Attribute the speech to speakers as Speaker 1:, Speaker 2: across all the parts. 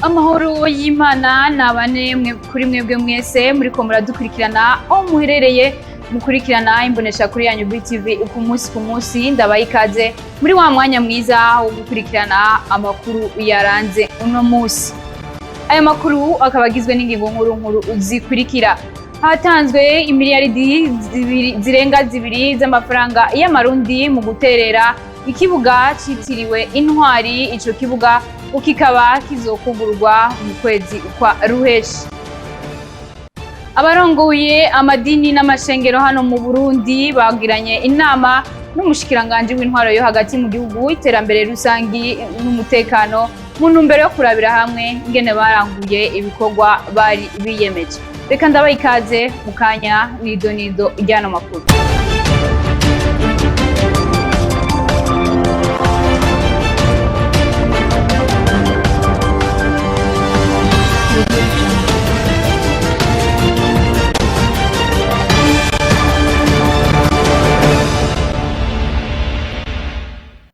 Speaker 1: Amahoro y'Imana nabane mwe kuri mwebwe mwese muriko muradukurikirana aho muherereye, mukurikirana imbonesha kuri yanyu BTV ku munsi ku munsi. Ndabaha ikaze muri wa mwanya mwiza wo gukurikirana amakuru yaranze uno munsi. Aya makuru akaba agizwe n'ingingo nkuru nkuru zikurikira: hatanzwe imiliyaridi zirenga 2 z'amafaranga y'amarundi mu guterera ikibuga citiriwe Intwari. Ico kibuga kikaba kizokugurwa mu kwezi kwa Ruheshi. Abarongoye amadini n'amashengero hano mu Burundi bagiranye inama n'umushikiranganji w'intwaro yo hagati mu gihugu, iterambere rusangi n'umutekano, mu ntumbero yo kurabira hamwe ingene baranguye ibikorwa bari biyemeje. Reka ndabaha ikaze mu kanya n'idonido ry'ano makuru.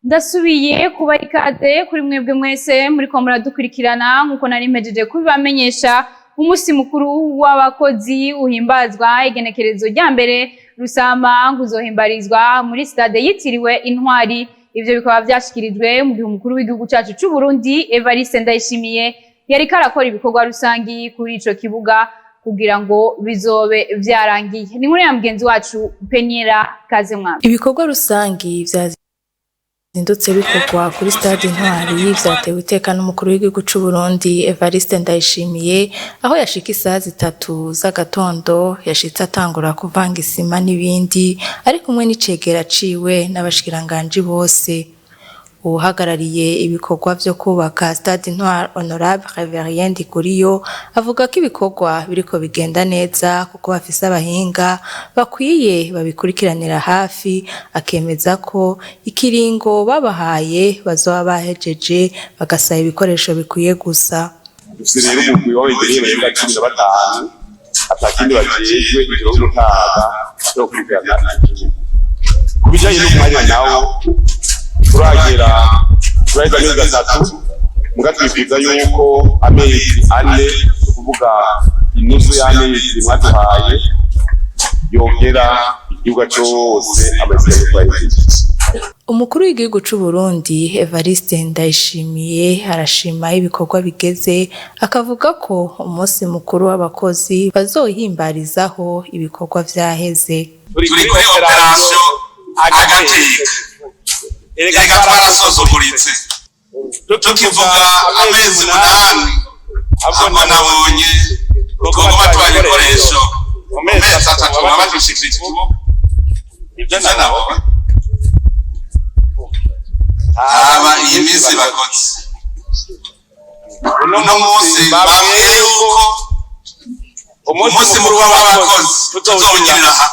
Speaker 1: Ndasubiye kuba ikaze kuri mwebwe mwese muriko muradukurikirana. Nk'uko nari mpejeje kubibamenyesha, umunsi mukuru w'abakozi uhimbazwa igenekerezo rya 1 Rusama ngo uzohimbarizwa muri stade yitiriwe Intwari. Ivyo bikaba vyashikirijwe mu gihe umukuru w'igihugu cacu c'u Burundi, Evariste Ndayishimiye, yariko arakora ibikorwa rusangi kuri ico kibuga kugira ngo bizobe vyarangiye. Ni inkuru ya mugenzi wacu Peniera Kazemwami.
Speaker 2: Ibikorwa rusangi vyazindutse bikorwa kuri stade Intwari vyatewe iteka n'umukuru w'igihugu c'u Burundi, Evariste Ndayishimiye, aho yashika isaha 3 z'agatondo. Yashitse atangura kuvanga isima n'ibindi, ari kumwe n'icegera ciwe n'abashikiranganji bose. Uwuhagarariye ibikorwa vyo kubaka stade Intwari, Honorable Reverien Ndikuriyo, avuga ko ibikorwa biriko bigenda neza kuko bafise abahinga bakwiye babikurikiranira hafi, akemeza ko ikiringo babahaye bazoba bahejeje, bagasaba ibikoresho bikwiye gusa.
Speaker 3: Dufise rero umugwi w'abegereye barenga 15 atakindi bajejwe ijoro n'umutaga cyo gukurikirana igihugu. Ku bijanye n'umwanya nawo, turagera turaheza amezi 3, muga twifuza yuko amezi 4, ni ukuvuga inusu y'amezi mwaduhaye, yogera igihugu cose amezi twahejeje.
Speaker 2: Umukuru w'igihugu c'u Burundi, Evariste Ndayishimiye, arashima aho ibikorwa bigeze, akavuga ko umunsi mukuru w'abakozi bazohimbarizaho ibikorwa vyaheze.
Speaker 4: Turi kuri opération agateka. Erega twarasuzuguritse tukivuga amezi 8, ahubwo nabonye twoguma tubaha ibikoresho mu mezi 3, baba badushikirije ikibuga. Ibyo nabonye haba iyi minsi bakoze uno munsi, bambwiye yuko umunsi mukuru w'abakozi tuzowugirira aha.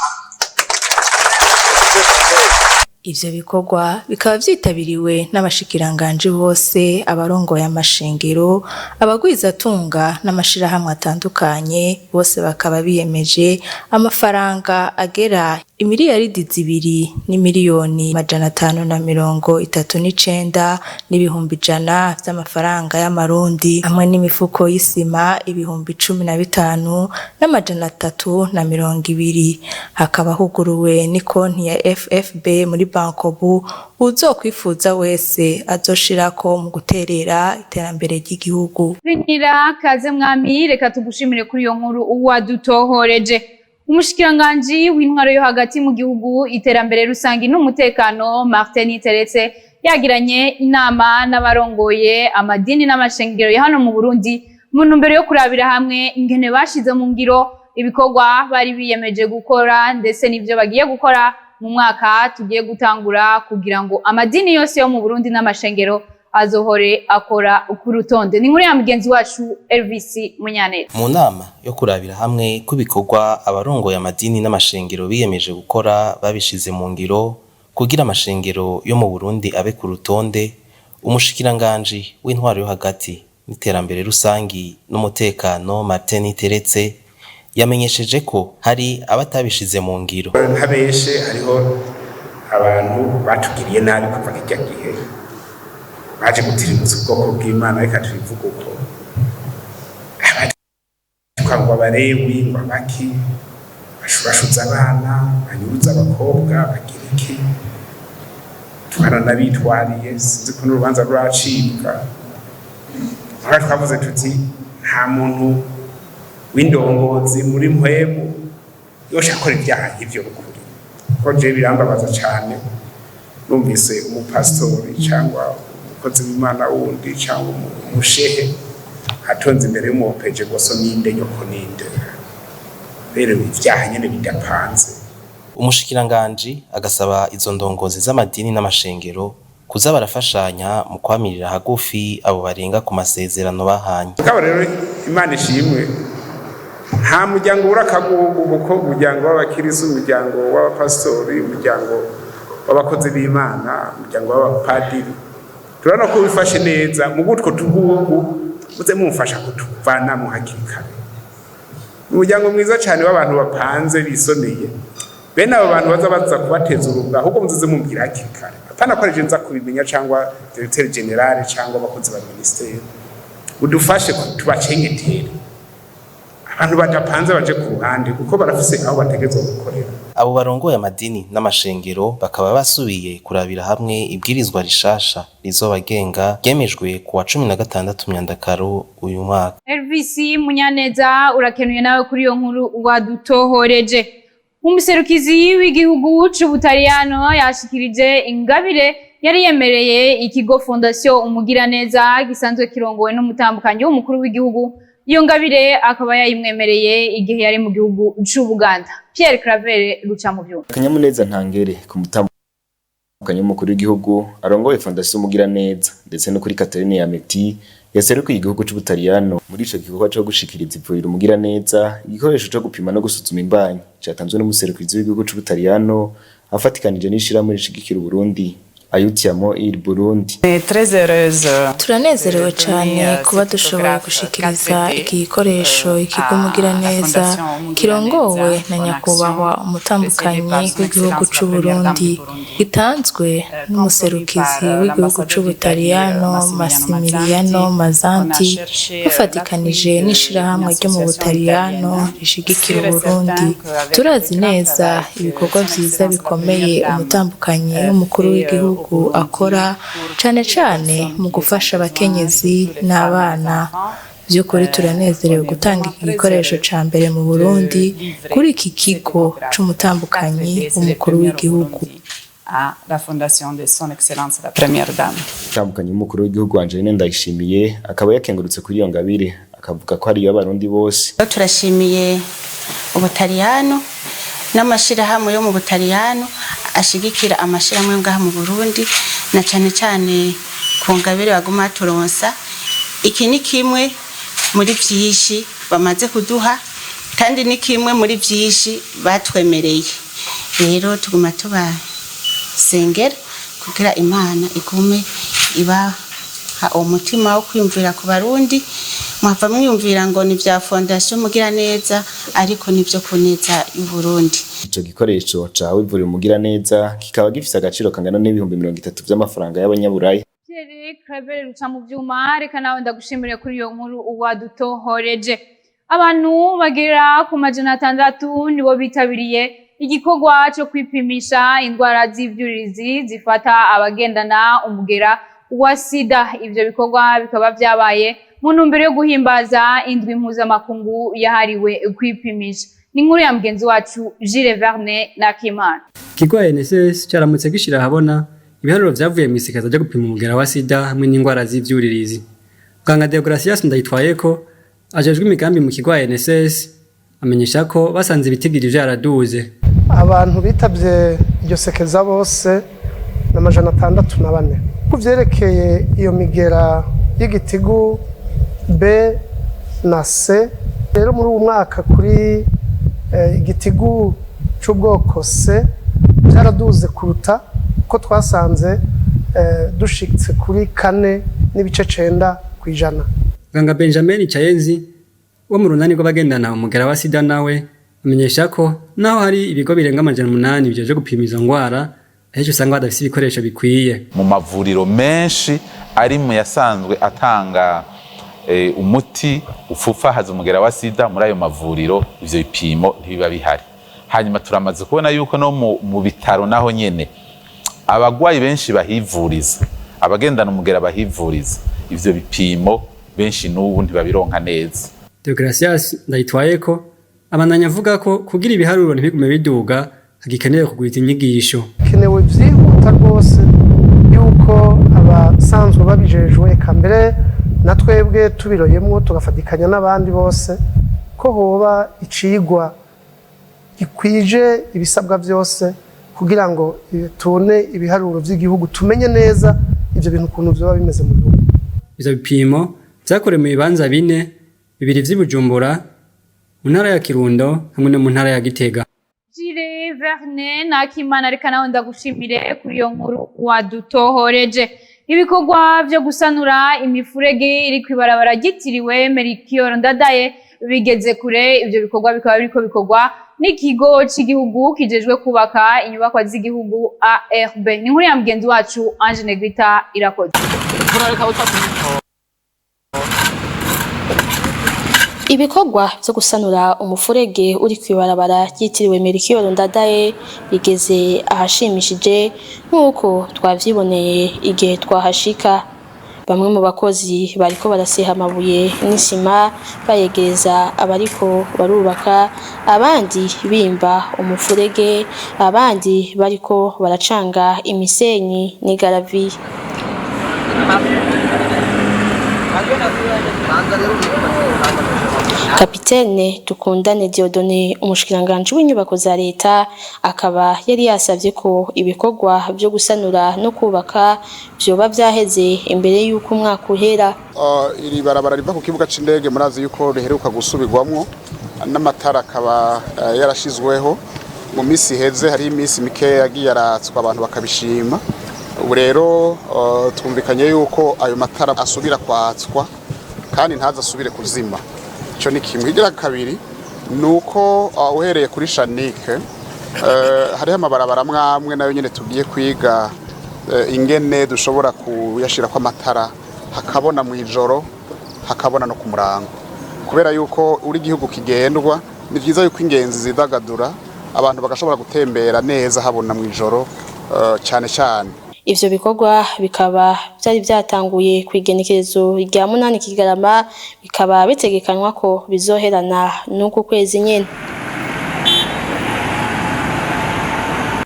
Speaker 2: Ivyo bikorwa bikaba vyitabiriwe n'abashikiranganji bose, abarongoye amashengero, abagwizatunga n'amashirahamwe atandukanye. Bose bakaba biyemeje amafaranga agera imiliyaridi 2 n'imiliyoni 539,100,000 vy'amafaranga y'amarundi, hamwe n'imifuko y'isima 15,320. Hakaba huguruwe n'ikonti ya FFB muri Bancobu, uwuzokwifuza wese azoshirako mu guterera iterambere ry'igihugu.
Speaker 1: Peniera Kazemwami, reka tugushimire kuri iyo nkuru wadutohoreje. Umushikiranganji w'intwaro yo hagati mu gihugu, iterambere rusangi n'umutekano, Martin Niteretse, yagiranye inama n'abarongoye amadini n'amashengero ya hano mu Burundi mu ntumbero yo kurabira hamwe ingene bashize mu ngiro ibikorwa bari biyemeje gukora, ndetse n'ivyo bagiye gukora mu mwaka tugiye gutangura, kugira ngo amadini yose yo mu Burundi n'amashengero azohore akora ku rutonde. Ni inkuru ya mugenzi wacu Elvis Munyaneza.
Speaker 5: Mu nama yo kurabira hamwe ko ibikorwa abarongoye amadini n'amashengero biyemeje gukora babishize mu ngiro kugira amashengero yo mu Burundi abe ku rutonde, umushikiranganji w'intwaro yo hagati n'iterambere rusangi n'umutekano, Martin Niteretse, yamenyesheje ko hari abatabishize mu ngiro.
Speaker 6: Ntabeshe, hariho abantu batugiriye nabi kuva kirya gihe, baje gutirimuza ubwoko bw'Imana, reka tubivuge uko. Batuka ngo abarewi, ngo abaki bashurashuza abana, banyuruza abakobwa, bagira iki. Twaranabitwariye, sinzi ko n'urubanza ruracibwa. Aho twavuze tuti nta muntu w'indongozi muri mpwemu yosha akora ibyaha nk'ivyo rukuri, kuko jewe birambabaza cane numvise umupasitori cyangwa umukozi w'Imana wundi cyangwa umushehe atonze imbere y'umupeje ngo so ninde, nyoko ninde. Rero ibyaha nyene bidapanze.
Speaker 5: Umushikiranganji agasaba izo ndongozi z'amadini n'amashengero kuza barafashanya mu kwamirira hagufi abo barenga ku masezerano bahanye.
Speaker 6: Mugabo rero Imana ishimwe, nta muryango ubura akagugu, kuko umuryango w'abakirisu, umuryango w'abapasitori, umuryango w'abakozi b'Imana, umuryango w'abapadiri, turabona ko wifashe neza. Mu gutwo tugugu muze mumfasha kutuvanamo hakiri kare. Umuryango mwiza cyane w'abantu bapanze bisoneye. Bene abo bantu baza baza kubateza urubwa, ahubwo muzize mumbwira hakiri kare, apana ko ari nza kubimenya cyangwa directeur général cyangwa abakozi ba ministère. Udufashe tubacengetere abantu badapanze baje ku ruhande, kuko barafise aho bategerezwa gukorera.
Speaker 5: Abo barongoye amadini n'amashengero bakaba basubiye kurabira hamwe ibwirizwa rishasha rizobagenga ryemejwe ku wa 16 Myandakaro uyu mwaka.
Speaker 1: Elvis Munyaneza, urakenuye nawe kuri iyo nkuru wadutohoreje. Umuserukizi w'igihugu c'Ubutaliyano yashikirije ingabire yari yemereye ikigo Fondation Umugiraneza gisanzwe kirongowe n'umutambukanyi w'umukuru w'igihugu. Iyo ngabire akaba yayimwemereye igihe yari mu gihugu c'Ubuganda. Pierre Claver ruca mu vyuma.
Speaker 7: Akanyamuneza ntangere ku mutambukanyi w'umukuru w'igihugu arongoye Fondation Umugiraneza, ndetse no kuri Catherine Yameti yaserukiye igihugu c'Ubutaliyano muri ico gikorwa co gushikiriza ivuriro Umugiraneza igikoresho co gupima no gusuzuma imbanyi catanzwe n'umuserukizi w'igihugu c'Ubutaliyano afatikanije n'ishirahamwe rishigikira Uburundi Aiutiamo il Burundi.
Speaker 2: Turanezerewe cyane kuba dushoboye gushikiriza iki gikoresho ikigo Umugiraneza kirongowe na nyakubahwa umutambukanyi w'igihugu c'u Burundi, gitanzwe n'umuserukizi w'igihugu c'Ubutaliyano Massimiliano Mazanti bafatikanije n'ishirahamwe ryo mu Butaliyano rishigikira Uburundi. Turazi neza ibikorwa vyiza bikomeye umutambukanyi w'umukuru w'igihugu akora, cane cane mu gufasha abakenyezi n'abana. By'ukuri turanezerewe gutanga iki gikoresho ca mbere mu Burundi kuri iki kigo c'umutambukanyi w'umukuru w'igihugu.
Speaker 8: La fondation de son excellence la première dame.
Speaker 7: Umutambukanyi w'umukuru w'igihugu Angeline Ndayishimiye akaba yakengurutse kuri iyo ngabire, akavuga ko ariyo abarundi bose.
Speaker 9: Turashimiye Ubutaliyano n'amashirahamwe yo mu Butaliyano ashigikira amashirahamwe ngaha mu Burundi, na cane cane ku ngabire baguma turonsa. Iki ni kimwe muri vyinshi bamaze kuduha, kandi ni kimwe muri vyinshi batwemereye. Rero tuguma tubasengera kugira Imana igume ibaha umutima wo kwiyumvira ku Barundi. Mwava mwiyumvira ngo ni vya Fondation Mugiraneza, ariko nivyo ku neza y'Uburundi.
Speaker 7: Ico gikoresho cawe ivuriro Umugiraneza kikaba gifise agaciro kangana n'30,000 vy'amafaranga y'abanyaburaya.
Speaker 1: Pierre Claver ruca mu vyuma, reka nawe ndagushimire kuri iyo nkuru wadutohoreje. Abantu bagera ku 600 nibo bitabiriye igikorwa cyo kwipimisha indwara z'ivyuririzi zifata abagendana umugera wa sida. Ivyo bikorwa bikaba vyabaye mu ntumbero yo guhimbaza indwi mpuzamakungu yahariwe kwipimisha. Ni inkuru ya mugenzi wacu Gilles Verne Nakimana.
Speaker 10: Ikigo ANSS cyaramutse gishira ahabona ibiharuro vyavuye mu isekaza ryo gupima umugera wa sida hamwe n'indwara z'ivyuririzi. Muganga Deogratias Ndayitwayeko ajejwe imigambi mu kigo ANSS amenyesha ko basanze ibitigiri vyaraduze.
Speaker 11: Abantu bitavye iryo sekeza bose ni 604. Ku vyerekeye iyo migera y'igitigu B na C, rero muri uwu mwaka kuri igitigu c'ubwoko C byaraduze kuruta ko twasanze dushitse kuri 4.9%.
Speaker 10: Muganga Benjamin Chayenzi wo mu runani rw'abagendana umugera wa sida nawe amenyesha ko naho hari ibigo birenga 800 bijeje gupima izo ngwara, ahenshi usanga badafise ibikoresho bikwiye.
Speaker 12: Mu mavuriro menshi ari mu yasanzwe atanga Umuti upfupfahaza umugera wa sida muri ayo mavuriro, ivyo bipimo ntibiba bihari. Hanyuma turamaze kubona yuko no mu bitaro naho nyene abagwayi benshi bahivuriza, abagendana umugera bahivuriza, ivyo bipimo benshi n'ubu ntibabironka neza.
Speaker 10: Deogratias Ndayitwayeko abandanya avuga ko kugira ibiharuro ntibigume biduga hagikenewe kugwiza inyigisho.
Speaker 11: Kenewe byihuta rwose yuko abasanzwe babijejwe, eka mbere na twebwe tubiroyemwo tugafatikanya n'abandi bose, ko hoba icigwa gikwije ibisabwa byose kugira ngo tubone ibiharuro by'igihugu, tumenye neza ivyo bintu ukuntu vyoba bimeze mu gihugu.
Speaker 10: Ivyo bipimo vyakorewe mu bibanza bine, bibiri vy'i Bujumbura, mu ntara ya Kirundo hamwe no mu ntara ya Gitega.
Speaker 1: Jire Verne Nakimana, reka nawe ndagushimire kuri iyo nkuru wadutohoreje. Ibikorwa vyo gusanura imifurege iri kw'ibarabara ryitiriwe Melchior Ndadaye bigeze kure. Ivyo bikorwa bikaba biriko bikorwa n'ikigo c'igihugu kijejwe kubaka inyubakwa z'igihugu, ARB. Ni inkuru ya mugenzi wacu Ange Negrita Irakoze.
Speaker 13: Ibikorwa vyo gusanura umufurege uri kw'ibarabara ryitiriwe Melchior Ndadaye bigeze ahashimishije, nk'uko twavyiboneye igihe twahashika. Bamwe mu bakozi bariko barasiha amabuye n'isima bayegereza abariko barubaka, abandi bimba umufurege, abandi bariko baracanga imisenyi n'igaraviye. Kapitene Dukundane Dieudonné, umushikiranganji w'inyubako za leta, akaba yari yasavye ko ibikorwa vyo gusanura no kubaka vyoba vyaheze imbere y'uko umwaka uhera.
Speaker 14: Iri barabara riva ku kibuga c'indege, murazi yuko riheruka gusubirwamwo n'amatara akaba yarashizweho mu minsi iheze. Hari iminsi mikeya yagiye aratswa, abantu bakabishima. Ubu rero twumvikanye yuko ayo matara asubira kwatswa kandi ntaze asubire kuzima. Ico ni kimwe. Igira kabiri ni uko uhereye kuri Shanike hariho amabarabara amwe amwe nayo nyene tugiye kwiga ingene dushobora kuyashirako amatara, hakabona mw'ijoro, hakabona no ku murango, kubera yuko uri igihugu kigendwa, ni vyiza yuko ingenzi zidagadura, abantu bagashobora gutembera neza habona mw'ijoro cyane cyane.
Speaker 13: Ivyo bikorwa bikaba vyari vyatanguye kw'igenekerezo rya 8 Kigarama, bikaba bitegekanywa ko bizoherana n'uku kwezi nyene.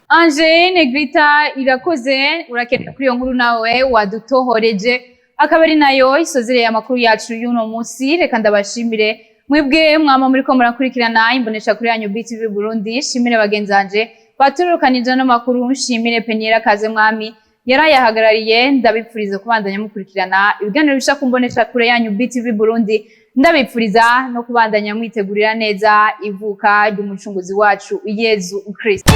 Speaker 1: Ange Negrita Irakoze, urakeneye kuri iyo nkuru nawe wadutohoreje. Akaba ari nayo isozereye amakuru yacu y'uno munsi. Reka ndabashimire mwebwe mwama muriko murakurikirana imbonesha kuri yanyu BTV Burundi. Shimire bagenzanje baturukanije ano makuru, nshimire Peniera Kaze Mwami yarayahagarariye. Ndabipfuriza kubandanya mukurikirana ibiganiro bisha ku mbonesha kure yanyu BTV Burundi. Ndabipfuriza no kubandanya mwitegurira neza ivuka ry'umucunguzi wacu Yezu Kristo.